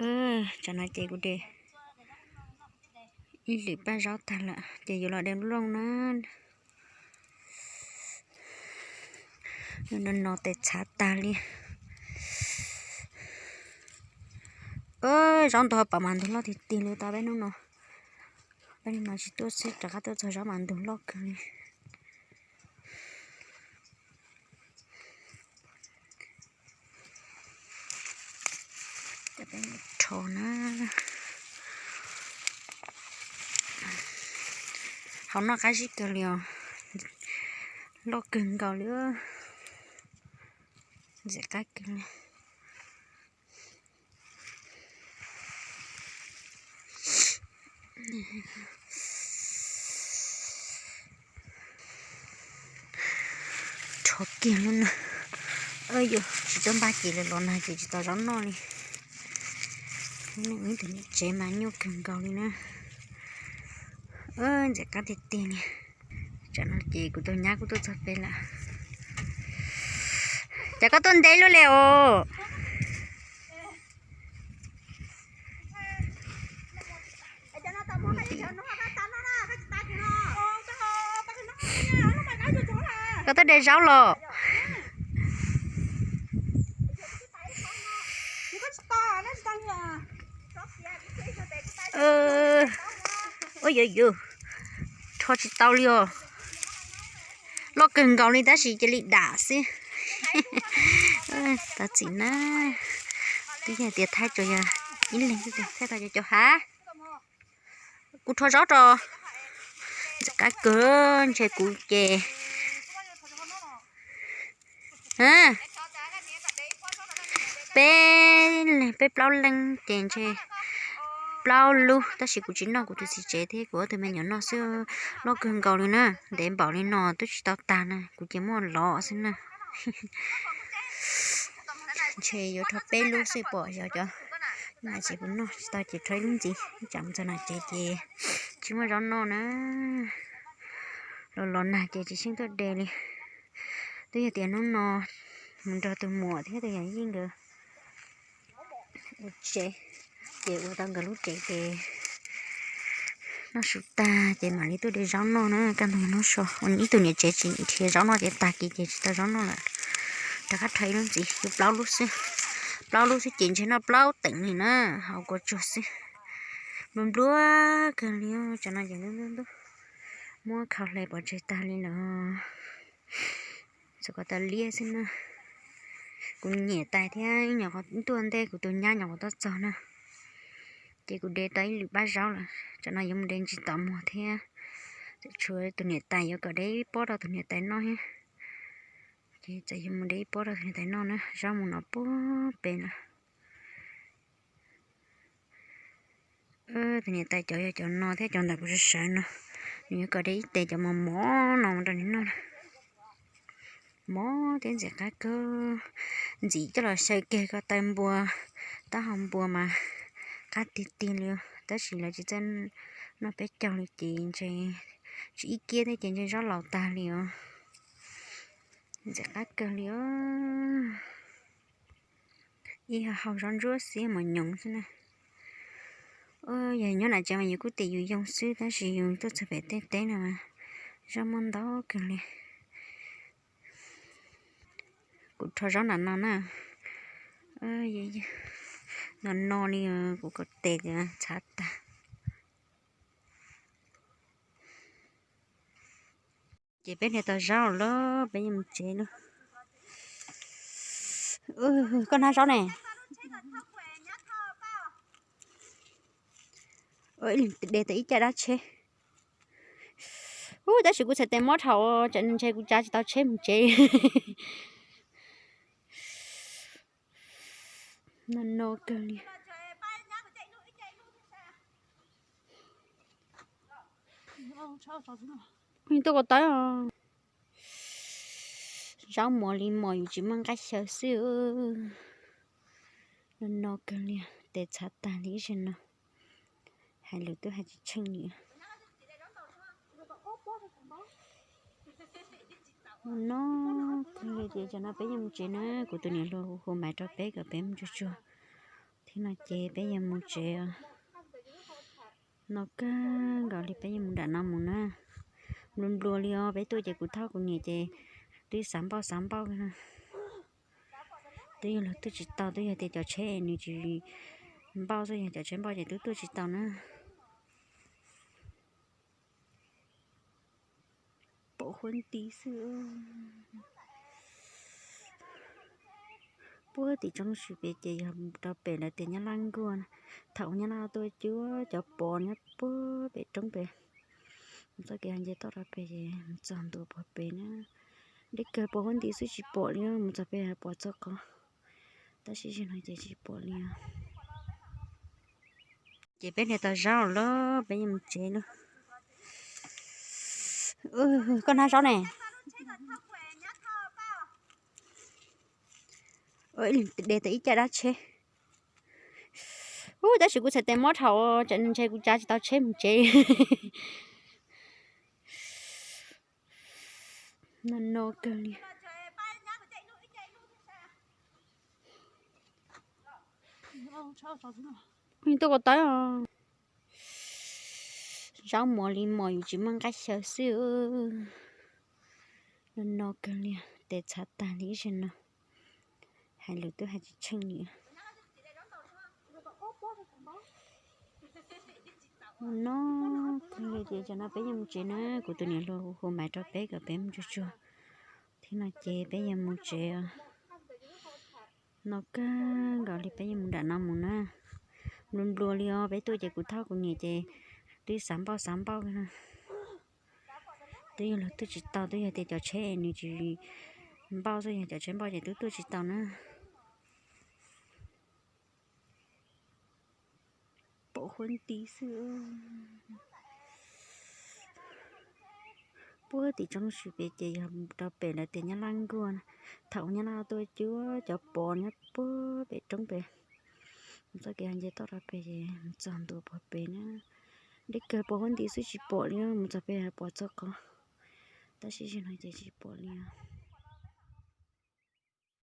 Tsam no ces kuv de ib lwm paj zaub tag lawm ces yuav los de looj na. No no tes txhav tag li. Zaub ntug pom mas ntug loj tiag tiag li tau peb hnub no. Peb hnub no tsis tuaj xwb rov qab tuaj txog zaub mas ntug loj kawg li. Rho na. Hauv no qab zib kawg li os. Loj kawg nkaus li. Ntxim qab kawg li. Rho kiag lub na. Yus tsis tuaj npaj ces lawv los nag ces tsis tau zaub noj li. Ib tug niam tsev mas nyuaj kawg nkaus li na. Ntxim qab tiag tiag li. Tsam no ces kuv tus nyab kuj tuaj txog peb lawm. Cas koj tuaj ntev luaj li os? Koj tuaj de zaub los? Ua yuav yuav, rho tsis tau li os. Loj kawg nkaus li tab sis cia li dam xwb. Tau txim na. Twb yog tias thaij tsuas yog ib leeg xwb, thaij tau cov cov hav. Kuv rho zaub rau. Ntxim qab kawg, ntshe kuv ces peb leeg, peb plaub leeg ces ntshe plaub lub, tab sis kuv tsis noj, kuv tus txiv tsev thiab kuv ob tug me nyuam noj xwb. Loj kawg nkaus li na, ntev npaum li no twb tsis tau tag na, kuv ces muaj lov xwb na. Ntshe yuav rho peb lub xwb pom xyov cov nam tsev puas noj tsis tau ces rho ib lub ntxiv, tsam mus txog nam tsev ces tsis muaj zaub noj na. Los los nag ces tsis xyeej tuaj de li. Twb yog tias hnub no mus nrog tus muam thiab tus yawm yij nkawd ua tsev, ces ua tau nkawd lub tsev ces noj su tag ces mam li tuaj de zaub noj na. Kaj ntug hnub so ib tug niam tsev tsis nrhiav zaub noj ces tag kis ces tsis tau zaub noj lawm. Rov qab rho ib lub ntxiv, yuav plaub lub xwb. Plaub lub xwb ces ntshe noj plaub teev li na, hauv kua tsuag xwb. Nplua nplua kawg li, tsam no ces ntub ntub ntub, muab khau hle pov tseg tag li lawm. Txog kom tau liab xwb na. Kuv niam tais thiab ib nyuag qhuav tuaj ntej, kuv tus nyab nyuam qhuav tuaj txog na. Ces kuv de tau ib lwm paj zaub lawm, tsam no yuav mus de ntsis taum muag thiab. Tseem tshuav tus niam tais, yuav kom de ib pob rau tus niam tais noj thiab. Ces txawm yuav mus de ib pob rau tus niam tais noj na, zaub mus no puag pem lawm. Tus niam tais cov yog cov no thiab cov ntawm kuv sawv sawv no, nws yuav kom de ib tes cov mos mos no mus rau nws noj na. Mos thiab ntxim qab kawg, ntxim coj los xyaw kiag ko taw npua, taub hau npua mas qab tiag tiag li, tab sis lawv tsis txawj noj peb caug li ces ntshe tsis ib kiab thiab ces ntshe zaub laus tag li os. Ntxim qab kawg li os. Ib hau zaub ntsuab xiab mos nyoos xwb na. Yog nyob nam tsev mas yus kuj tias yus yoo xwb tab sis yus tuaj txog pem tej teb no mas zaub muaj ntau kawg li. Kuv rho zaub nram no na. No no li, kuv kaum tes txhav tag. Ces peb hliv tau zaub lawm, peb yuav mus tsev lawm. Koj hnab zaub ne. De tau ib co dab tsheb. Ub, tab sis kuv txhais tes mob dhau, tsam ntshe kuv tsav tsis tau tsheb mus tsev. No no kawg li. Tuaj ko taw. Zaub mos li mos yus tsis muaj nqaij xyaw xwb. No no kawg li, tes txhav tag li ib zaug no. Hais lus twb hais tsis tsheej li. No kawg li ces tsam no peb yuav mus tsev na, kuv tus niam hluas hu maiv rau peb kom peb mus tsuag tsuag Thiab no ces peb yuav mus tsev os. No kawg nkaus li peb yuav mus nram no mus na. Nplua nplua li os, peb tuaj ces kuv thauj kuv niam ces twb xav npauj xav npauj. Twb yog luag tuaj tsis tau, twb yog tias cov tsheb nws tsis npauj xwb, yog cov tsheb npauj ces twb tuaj tsis tau na. Pom huab nti xwb. Puag tim roob Sis Pes ces yog rau pem lawv tias Nyab Laj nkuaj na. Thaum Nyab Laj tuaj cuab cov pos nyob puag pem roob pem. Mus txoj kev nce toj rau pem ces mus txog ntua puag pem na. Deb kawg, pom huab nti xwb tsis pom li, mus txog pem pom txog qhov, tab sis zaum no ces tsis pom li os. Ces peb hliv tau zaub lawm, peb yuav mus tsev lawm. Koj hnab zaub ne. Ib leeg de tau ib caj dab tsheb. Ub, tab sis kuv txhais tes mob dhau, tsam ntshe kuv tsav tsis tau tsheb mus tsev. No no kawg li. Tuaj ko taw os. Zaub mos li mos yus tsis muaj nqaij xyaw xwb. No no kawg li, tes txhav tag li ib zaug no. Hais lus twb hais tsis tsheej li. No kawg li ces tsam no peb yuav mus tsev na, kuv tus niam hluas hu hu maiv rau peb kom peb mus tsuag tsuag. Thiab no ces peb yuav mus tsev os. No kawg nkaus li peb yuav mus nram no mus na. Nplua nplua li os, peb tuaj ces kuv thauj kuv niam ces twb xav npauj xav npauj. Twb yog luag tuaj tsis tau, twb yog tias cov tsheb nws tsis npauj xwb, yog cov tsheb npauj ces twb tuaj tsis tau na. Pom huab nti xwb. Puag tim roob Sis Pes ces yog rau pem lawv tias Nyab Laj nkuaj na. Thaum Nyab Laj tuaj cuab cov pos nyob puag pem roob pem. Mus txoj kev nce toj rau pem ces mus txog ntua puag pem na. Deb kawg, pom huab nti xwb tsis pom li, mus txog pem pom txog qhov, tab sis zaum no ces tsis pom li os.